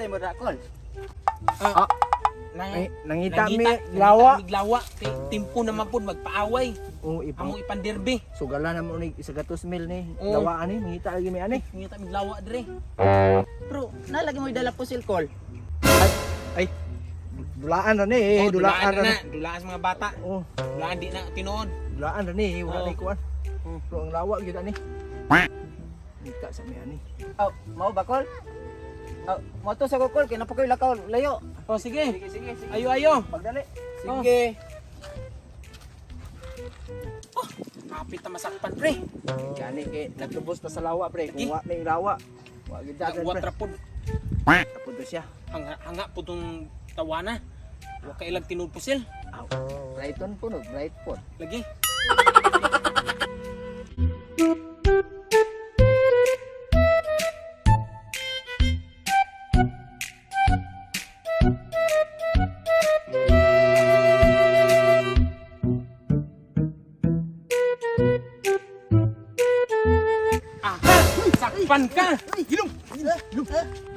mo ra kol? Ah, Ah, nang, ay, nangita mi lawa. Miglawa. Timpo naman po magpaaway. Oh, ipang Amo ipanderbe. sugala na mo ni isa gatos mil ni. Oo. Lawa ani, nangita lagi mi ani. Nangita miglawa dire. Pero nalagi mo dala pusil kol. Ay, dulaan ra ni, eh, Oh, dulaan ra na. ni. Dulaan sa mga bata. Oh, Dulaan di na tinuod. dulaan ra ni, wala Oo. ni kuan. Oo. Pero ang lawa gyud ani. Ngita sa mi ani. Oh, mao ba kol? Oh, mo to sa ko kol kay napakoy lakaw layo. Oh, sige. Sige, sige, sige. Ayo ayo. Pagdali. Sige. Oh, kapit na masakpan pre. Gani kay naglubos ta sa lawa pre, Lagi. kung wa may lawa. Wa gyud dagan Nagwat pre. ra pod. Tapos to siya. Hanga hanga po tong tawana. Wa ka ilag tinuod pusil. Aw, Brighton po no, bright po. Lagi. Ah, sakpan ka. Gilong. Gilong.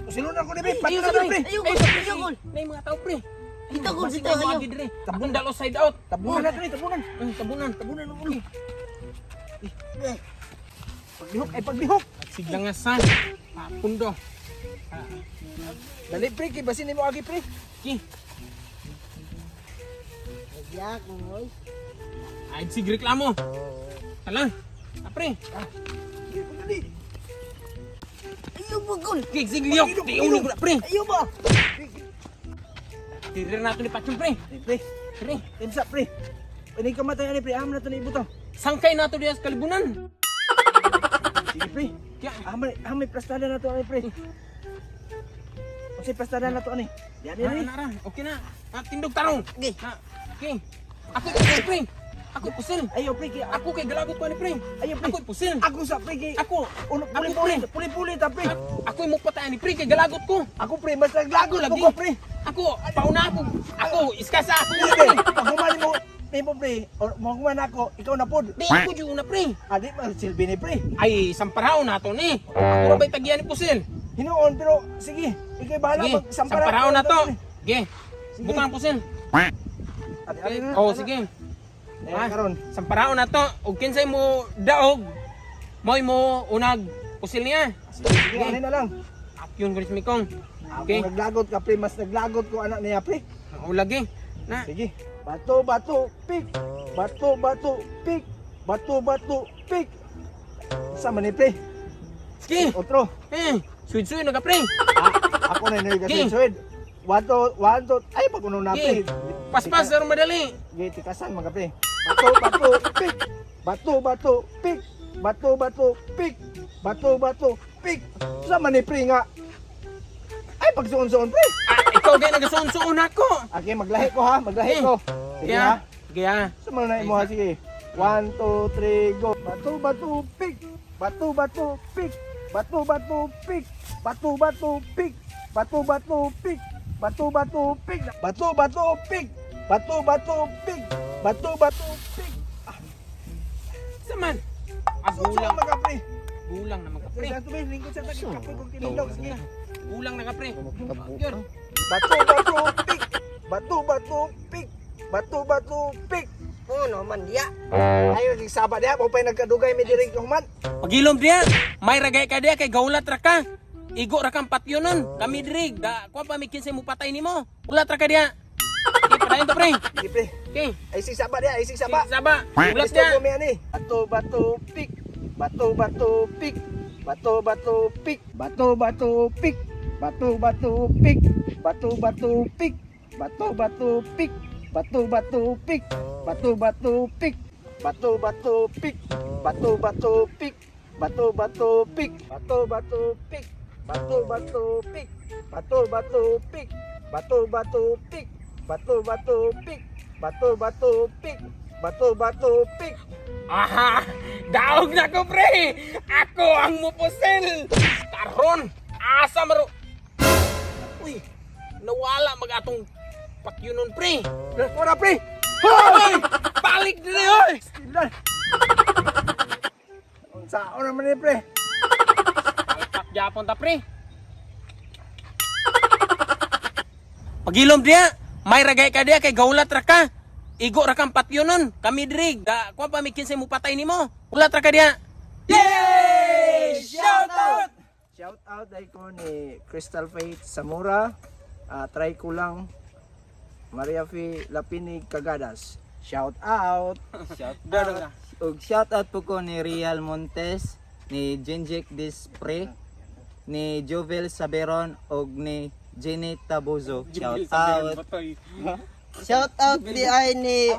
Silunan ko ni pre, Ayaw patay sa na pre. Ayaw, Ay, gol, ayaw, gol. May mga tao pre. Dito, gol, Basig dito, na ayaw. mga gidre. Tabun dalo side out. Tabunan na pre, tabunan. Ay, tabunan. Tabunan ang ulo. Eh. Paglihok, ay paglihok. Sigla nga sa. Papundo. Dali pre, kay basin nimo agi pre. Ki. Yak mo. Ay, sig reklamo. Tala. Ah, pre. Sige, pagdali. Ayaw ba kol? Ki, sig liyok. Di ulo ko na, pre. Ayaw ba? Tirir na ito ni Pachong, pre. Ay, pre, Pre. imsa pre. Pinay kamatay ani pre, aham na to ni ibutang. Sangkay na ito diya sa kalibunan. Sige pre. Kaya, Aham may plastada na to ani pre. Unsay plastada na to ani? Di ani na, ani. na, na. Okay na. Ah, tindog tarong. Okay. Ha, okay. Ako pusil, pre. Ako pusil. Ayo pre, kay Ako kay galagot ko ani, pre. ayo pre. Ako pusil. Ako sa pre kay Ako. Uno, Ako, puli-puli, pre. puli-puli ta pre. Ako yung mupatay ani, pre. Kay galagot ko. Ako pre, mas naglagot Ako lagi. ko pre. Ako, pauna ako. Ako, iskasa ako. Sige, Pre. paghuman mo, nimo pre, or maghuman ako, ikaw na pod. Di ako yung una, pre. Adi man silbi ni pre. Ay, samparaw na to ni. Ako ra ba'y tagian ni pusil? Hinuon pero sige, ikaw bahala Sige, mag sampara. samparaw na to. Sige. Sige. Butang ang pusil. Adi, adi, na, Oh, ana. sige. Eh, karon. Samparaon na to. Ug kinsay mo daog, mo'y mo unag pusil niya. Sige, sige, ani na lang. Apyon ko ni Mikong. Ako Okay. naglagot ka pre, mas naglagot ko anak niya pre. Ako lagi. Na. Sige. Bato, bato, pik. Bato, bato, pik. Bato, bato, pik. Sa man ni pre? Sige. Otro. Eh, suid-suid na ka pre. Ah, ako na yung Sige. suid. One, two, one, two. Ay, pag uno na pre. Sige. Paspas aron madali. Sige, tikasan mga pre. Bato, bato, pik. Bato, bato, pik. Bato, bato, pik. Bato, bato, pik. Sa man ni pre nga. Ay, pagsuon-suon pre. Ah, ikaw gay nagasuon-suon ako. Okay, maglahi ko ha, maglahi Eh, ko. Sige Kaya, ha. kaya. Sumunod na imo ha, sige. 1, 2, 3, go. Bato, bato, pik. Bato, bato, pik. Bato, bato, pik. Bato, bato, pik. Bato, bato, pik. Bato, bato, pik. Bato, bato, pik. Bato, bato, pik. Bato, bato, pik. Saman. Ah, Susunod gulang. mga pre. Gulang na mga pre. Pre, tubig, lingkod sa tagig kapoy kong tinindog. Sige. Gulang na ka pre. Yun. Bato, bato, pik. Bato, bato, pik. Bato, bato, pik. Oh, no man diya. Ayo, saba diha, mo pa'y nagkadugay mi diri human. Pagilom diya, may ragay ka diya kay gaulat ra ka. Igo ra kang patyo nun. Kami diri, da kuan pa mi kinsay mo patay nimo. Ulat ra ka diya. Okay, padayon to pre. Sige pre. Okay. Ay sig saba diha, ay sig saba. Saba. Ulat Gusto diya. ko may ani. Bato bato pik. Bato bato pik. Bato bato pik. Bato bato pik. Bato bato pik. Bato bato pik. Bato bato pik. Bato bato pik. Bato bato pik. Bato bato pik. Bato bato pik. Bato bato pik. Bato bato pik. Bato bato pik. Bato bato pik. Bato bato pik. Bato bato pik. Bato bato pik. Bato bato pik. Aha! Daog na ko pre! Ako ang mupusil! Karon! Asa maro? Uy! Nawala mag atong patyo nun pre! Ora pre. Hoy! Balik dire hoy! Tilan. Unsa naman ni pre? Palpak japon ta pre! Pagilom diya. May ragay ka diya kay gaulat ra ka. Igo ra kang patyo nun. Kami diri, ga kuan pa mi kinsay mo patay nimo. Ulat ra ka diya. Yay! Shout out! Shout out ay ko ni Crystal Faith Zamora, try ko lang, Maria F. Lapinig Cagadas. Shout out! Shout out. Ug shout out po ko ni Real Montes, ni Jinjik Dispre, ni Jovel Saberon ug ni Jenny Tabuzo. Shout out. Shout out di ay ni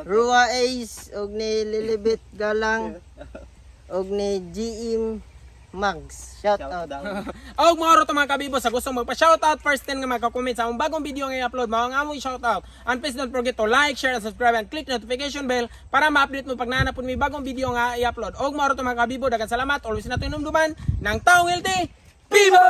Rua Ace og ni Lilibet Galang og ni GM Mags. Shout out. Og mga oro to, mga kabibo, sa gustong magpa-shoutout, first 10 nga makakomment sa among bagong video nga i-upload mao ang among shoutout. And please don't forget to like, share, and subscribe and click notification bell para ma-update mo pag naanapon may bagong video nga i-upload. Og mga oro to, mga kabibo, daghang salamat. Always nato inumduman ng taong healthy. Bibo!